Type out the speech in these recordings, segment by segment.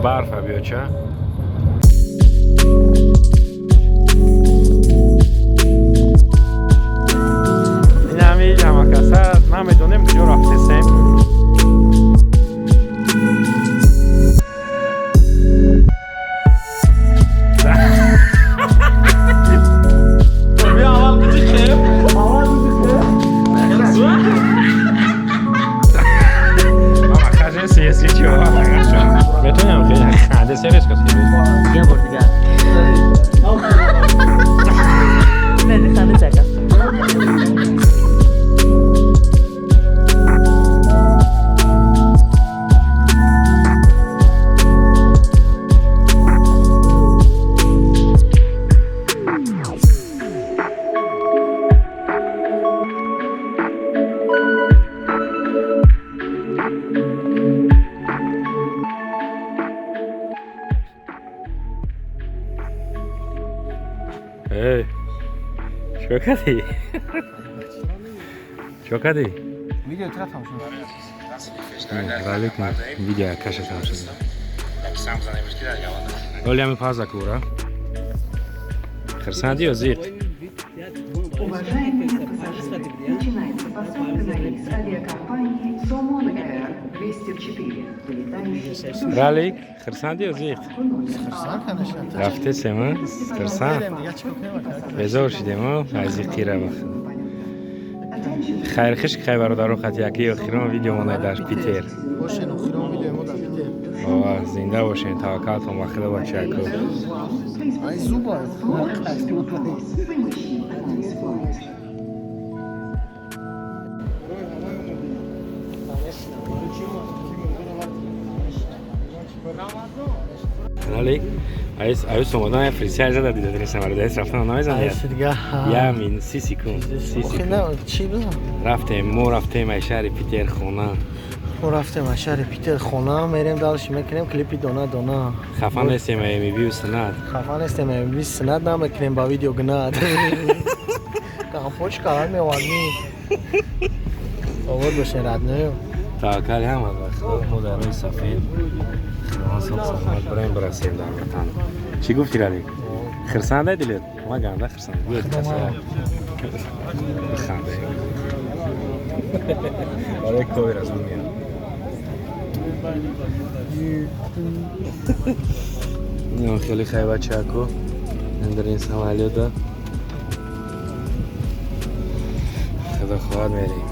Барфа биёча. Инами ҳамакаса намедонем куҷо рафтесем. Мама, кажется, если чего, хорошо. Метонем хеле ханде сервис кас. Я бор дигар. Не, ханде чака. Эй, чё кардӣ? Чё кардӣ? Видео тра тамошо. Ралик видео каша тамошо. Оли ами паза кура. Хирсанди ё зиқ? Уважаемые пассажиры, начинается посадка на рейс авиакомпании «Сомон Эйр» 204, вылетающий в Ралик, хирсанди ё зиқ? Хирсан, конечно. Рафтесем, а? Хирсан. Дигар чӣ кунем ака? Безор шидем, а? Аз зиқира бах. Хайр хишк хай бародаро хат яки охирон видео монай дар Питер. Бошен охирон видеои мо дар Питер. Ова, зинда бошен, таваккалтон ба Худо бачако. Ай зуба. Ралик, айс айс омадан фрисиал зада дида динесам бародар айс рафтан намезанад. Айс дига. Я мин 30 секунд. 30 Охи секунд. на чӣ бизан? Рафтем, мо рафтем аз шаҳри Питер хона. Мо рафтем аз шаҳри Питер хона, мерем дальше мекунем клипи дона дона. Хафа нестем ай мибиу санат. Хафа нестем, би сунат намекунем ба видео гнат. Компочка ҳам меовардӣ. Овод бошен родной. Таваккали ҳама ба Худо, мо дар роҳи сафед. Худованд соҳ саломат барем бирасем дар ватан. Чӣ гуфтӣ Ралик? Хирсанда дилет? Ма ганда хирсанд. Гӯяд каса. Биханде. Барои ковер аз меяд. Инам хеле хай бачако. Дар ин самолёта. Худо хоҳад мерем.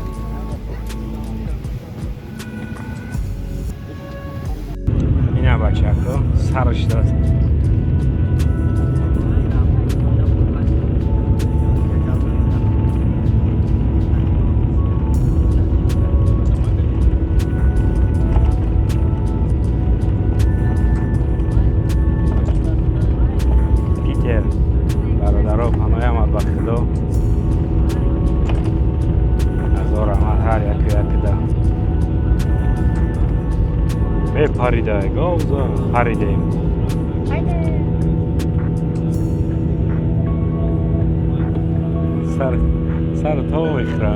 Ина бачако сараш дод. Питер бародаро паноҳ омад ба Худо. Ҳазор раҳмат ҳар яку якда. Мепарида говза паридем. Сар сар то мехӯра.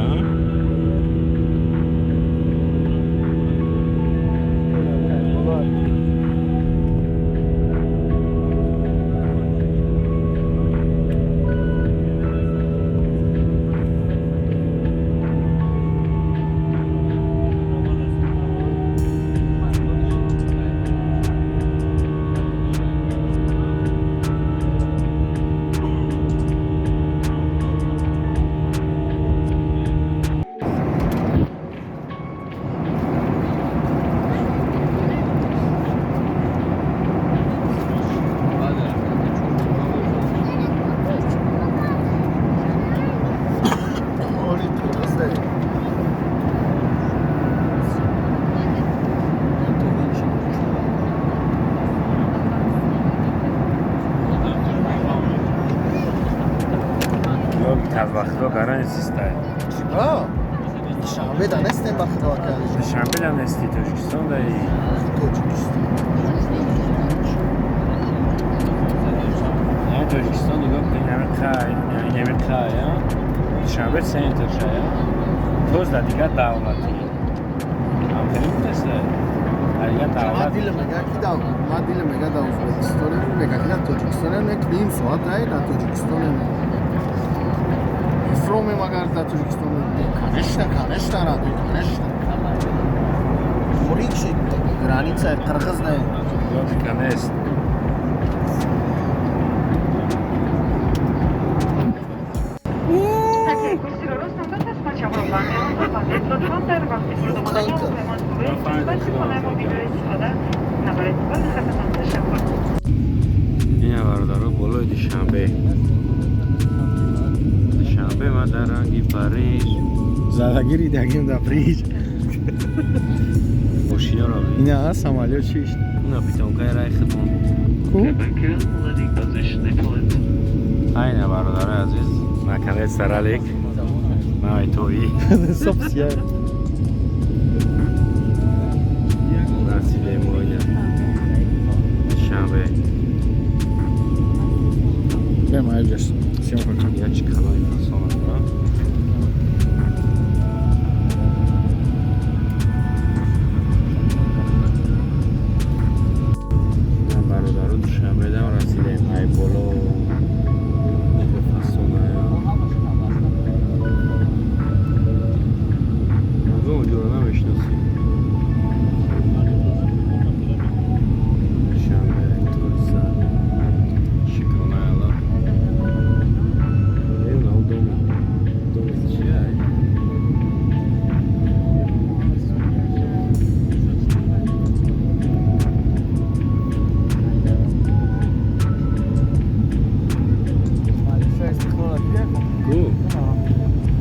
Аз ба Худо гарани систай. Душанбе да нестем ба Худо ака. Душанбе да нести, Тоҷикистон да и. Тоҷикистон. Яъне Тоҷикистон нигоҳ кун, инами қай, инами қай, а? Душанбе центр шая. Тоз да дигар давлатӣ. Ҳам хеле мутасе. Ма дилам мега ки да, ма дилам мега да Ӯзбекистонем, мега ки да Тоҷикистонем, не ним соат ай да Тоҷикистонем. Фромем агар да Тоҷикистонем. Конечно, конечно, родной, конечно. Хорик шид, граница қирғиз не. Логика нест. Ина бародаро, болои Душанбе. Душанбе ма дар ранги Париж. Задагири дагим да Париж. Мошинаро бин. Ина самолёт шишт. Ина питонкаи рай худмон. Ку? Айна, бародарои азиз, наконец ралик. Навай тои. Соб сия. Расидем мо ина. Душанбе. Бем айҷаш. Съёмка кун. Я чӣ калони фасон аст, а? Ина, бародаро, Душанбедам расидем. Ай боло. Нихе фасон ая. Ягон ҷоро намешиносем. Душанбе, Турса. Шукронаи Аллоҳ. Э, доми. Доми чи ай? Ку?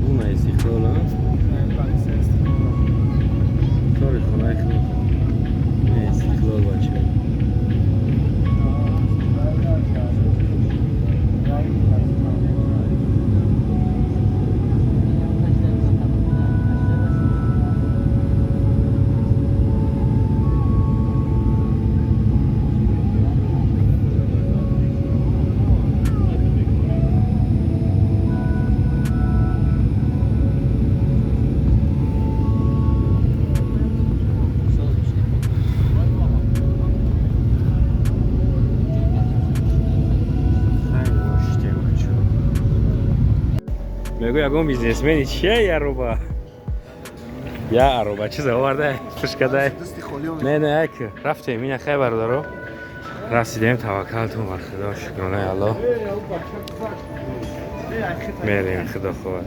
Уна Истиқлол, а? Тори хонаи худ. Не, Истиқлол, бача. Хай, моштем, бачо. Мегӯ, ягон бизнесмени чия яроба? Я ароба чиза оварда, пушкадай. Дасти холӣ омед. Не, не, як рафтем, ина хай, бародаро. Расидем, таваккалтун бар Худо, шукронаи Аллоҳ. Мерем, Худо хоҳад.